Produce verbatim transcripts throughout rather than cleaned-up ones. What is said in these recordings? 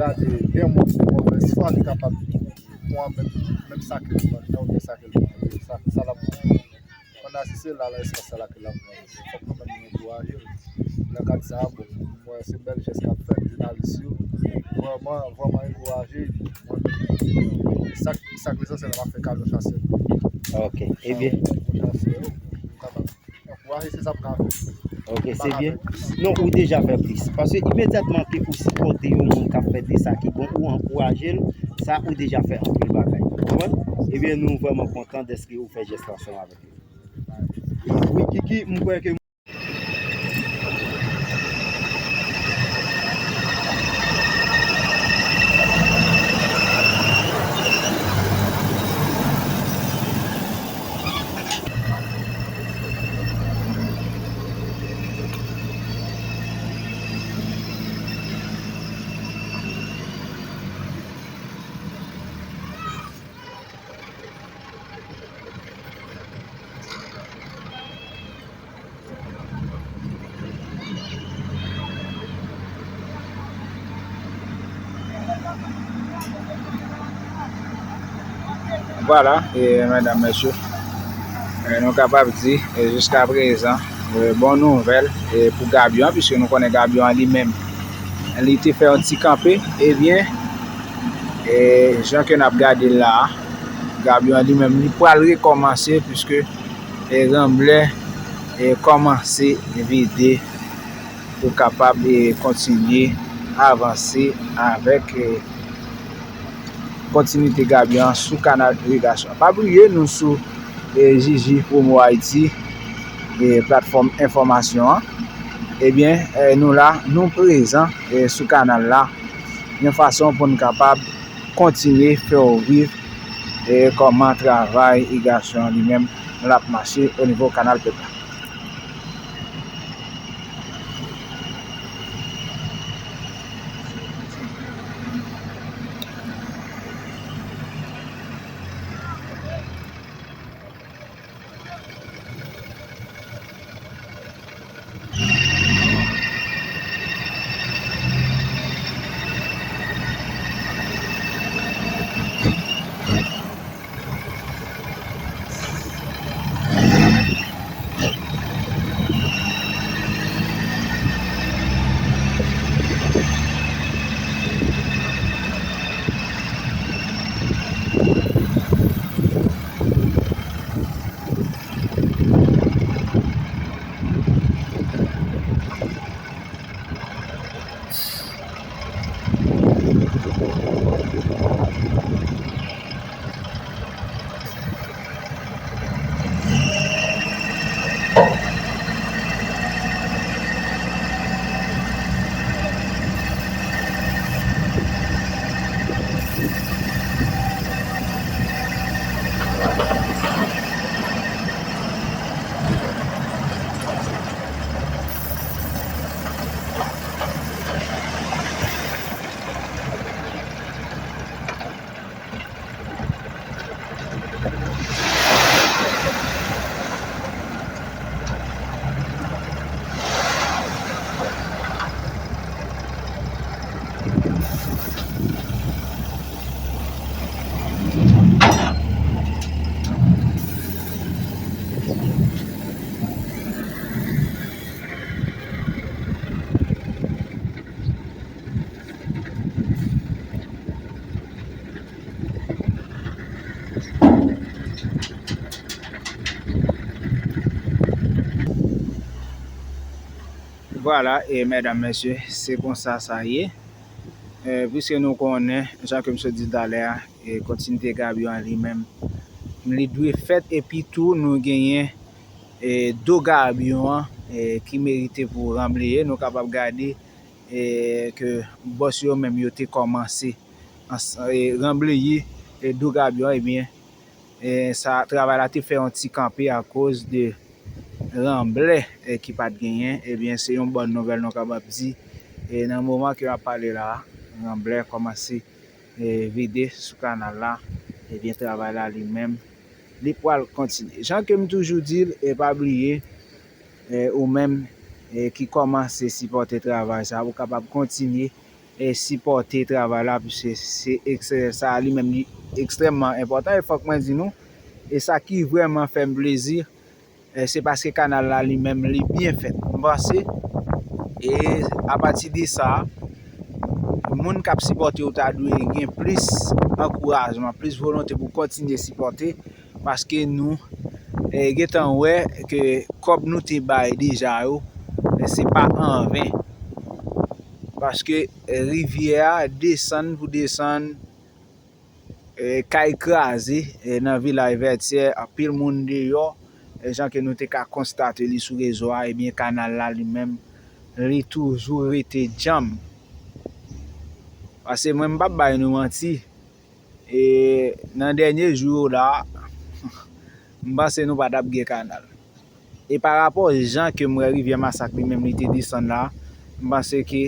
Gade, gen moun ki move, si fwa li kapab pran menm, menm sa ke l pran, nan oubyen sa ke l pran, sa, sa l ap pran. Pandan si se la, nan espas sa la ke l ap pran. Fòk kanmenm nou ankouraje l. Nan kad sa, bon, m wè se bèl jès k ap fèt, jounalis yo. Vrèman, vrèman ankouraje. Mwen, sa, sa k lesansyèl, m ap fè kado chasè. Ok, ebyen. Chasè yo, nou kapab. Ankouraje, se sa m ka fè. Ok, se byen. Non, ou deja fè plis. Paske imedyatman ke ou sipòte yon moun k ap fè de sa ki bon, ou ankouraje l, sa ou deja fè anpil bagay. Ou konprann? Ebyen, nou vrèman kontan dèske ou fè jès la ansanm avèk nou. Wi, Kiki, m kwè ke Vwala, e, medam, mesye, e, nou kapab di, e, jiska prezan, e, bon nouvèl, e, pou Gabyon an, piske nou konnen Gabyon an li menm, li te fè yon ti kanpe, ebyen, e, jan ke n ap gade l la a, Gabyon an li menm, li pral rekòmanse, piske, e, ranblè, e, kòmanse vide pou kapab, e, kontinye avanse avèk, e, kontinite Gabyon an sou kanal irigasyon. Pa bliye nou sou, e, J J Promo Haïti, e, platfòm enfòmasyon an. Ebyen, e, nou la, nou prezan, e, sou kanal la, yon fason pou n kapab kontinye fè w viv, e, kòman travay irigasyon an li menm l ap mache o nivo kanal pèp la. Vwala, e medam, mesye, se konsa sa ye. E, piske nou konnen, jan ke m sot di talè a, e, kontinite Gabyon an li menm, li dwe fèt, epi tou nou genyen, e, do Gabyon an, e, ki merite pou ranbleye. Nou kapab gade, e, ke bòs yo menm yo te kòmanse ans-, e, ranbleye, e, do Gabyon an, ebyen, e, sa, travay la te fè yon ti kanpe akoz de ranblè, e, ki pa t genyen. Ebyen, se yon bòn nouvèl nou kapab di. E, nan moman ke m ap pale la a, ranblè kòmanse, e, vide sou kanal la. Ebyen, travay la li menm, li pral kontinye. Jan ke m toujou di l, e pa bliye, e, ou menm, e, ki kòmanse sipòte travay sa, ou kapab kontinye e sipòte travay la, piske se, se, sa li menm li ekstrèmman enpòtan. E fòk mwen di nou, e sa ki vrèman fè m plezi, e se paske kanal la li menm li byen fèt. M panse, e apati de sa, moun k ap sipòte w ta dwe gen plis ankourajman, plis volonte pou kontinye sipòte, paske nou, e, gentan wè ke kòb nou te bay deja yo, e se pa anven. Paske, e, rivyè a desann pou desann, e, kay kraze, e, nan vilaj Vètyè, anpil moun deyò, e, jan ke nou te ka konstate li sou rezo a, ebyen, kanal la li menm, li toujou rete djanm. Paske mwen, m p ap bay nou manti, e, nan dènye jou yo la, m panse nou pa t ap gen kanal. E pa rapò jan ke m wè rivyè Masak li menm li te desann la, m panse ke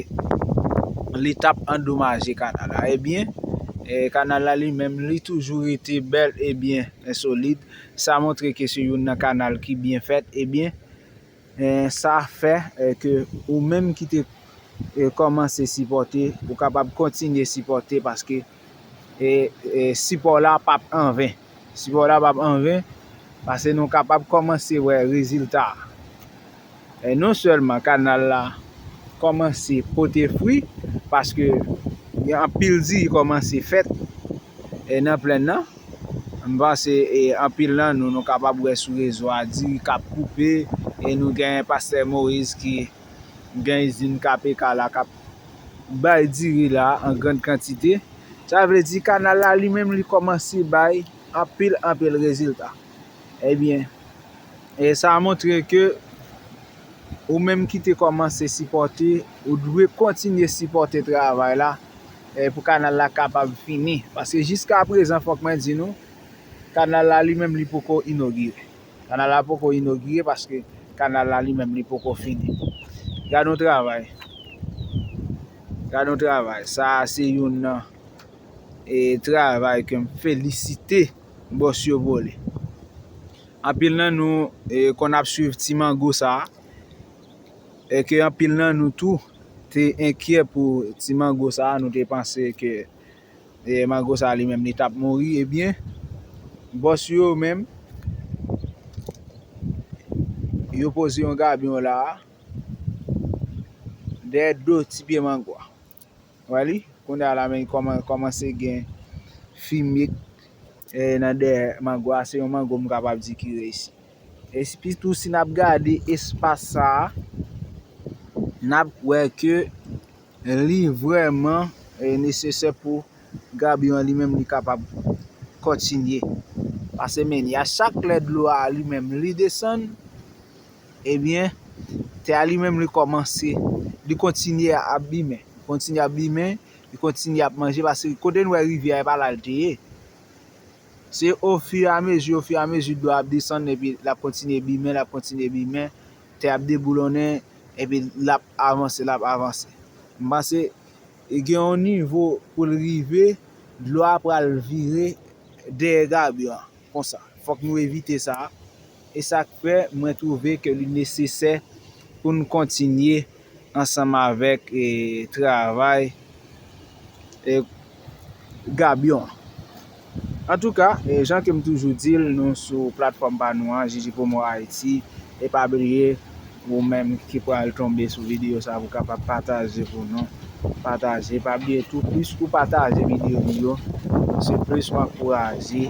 li t ap andomaje kanal la. Ebyen, e, kanal la li menm li toujou rete bèl e byen, e solid. Sa montre ke se youn nan kanal ki byen fèt. Ebyen, e, sa fè, e, ke ou menm ki te, e, kòmanse sipòte, ou kapab kontinye sipòte paske, e, e, sipò la p ap anven. Sipò la p ap anven, paske nou kapab kòmanse wè rezilta. E non sèlman kanal la kòmanse pote fwi, paske gen anpil diri kòmanse fèt, e nan plèn nan. M panse, e, anpil nan nou, nou kapab wè sou rezo a diri k ap koupe, e nou gen pastè Moyiz ki gen izin K P K la k ap bay diri la an grann kantite. Sa vle di kanal la li menm li kòmanse bay anpil, anpil rezilta. Ebyen, e sa montre ke ou menm ki te kòmanse sipòte, ou dwe kontinye sipòte travay la, e pou kanal la kapab fini. Paske jiska prezan, fòk mwen di nou, kanal la li menm li poko inogire. Kanal la poko inogire paske kanal la li menm li poko fini. Gad yon travay. Gad yon travay. Sa a se youn nan, e, travay ke m felisite bòs yo pou li. Anpil nan nou, e, konn ap swiv ti mango sa a, e ke anpil nan nou tou te enkyè pou ti mango sa a, nou te panse ke, e, mango sa a li menm li t ap mouri. Ebyen, bòs yo menm, yo poze yon gabyon la a, dèyè do ti pye mango a. Wè li, kounye a la, men kòman, kòmanse gen fimye, e, nan dèyè mango a. Se yon mango m kapab di ki reyisi. E sitou si n ap gade espas sa a, n ap wè ke li vrèman, e, nesesè pou gabyon an li menm li kapab kontinye. Paske men, a chak lè dlo a li menm li desann, ebyen, tè a li menm li kòmanse, li kontinye ap bimen, li kontinye ap bimen, li kontinye ap manje, paske kote n wè rivyè a, e pa la l te ye. Se ofiramezi, ofiramezi dlo a ap desann, epi l ap kontinye bimen, l ap kontinye bimen, tè ap deboulonnen, epi l ap avanse, l ap avanse. M panse gen yon nivo pou l rive, dlo a pral vire dèyè gabyon an, konsa. Fòk nou evite sa. E sa k fè mwen twouve ke li nesesè pou n kontinye ansanm avèk, e, travay, e, gabyon an. Antouka, e, jan ke m toujou di l, nou sou platfòm pa nou an, Jiji Promo Haïti. E pa bliye, ou menm ki pral tonbe sou videyo sa a, pou kapab pataje pou nou. Pataje, pa bliye tou, plis ou pataje videyo nou yo, se plis w ankouraje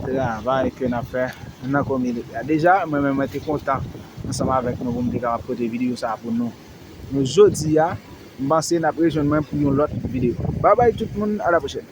travay ke n ap fè nan kominote a. Deja, mwen menm, mwen te kontan ansanm avèk nou pou m te kapab pote videyo sa a pou nou. Nou jodi a, m panse n ap rejwenn mwen pou yon lòt videyo. Babay tout moun, a la pwochèn.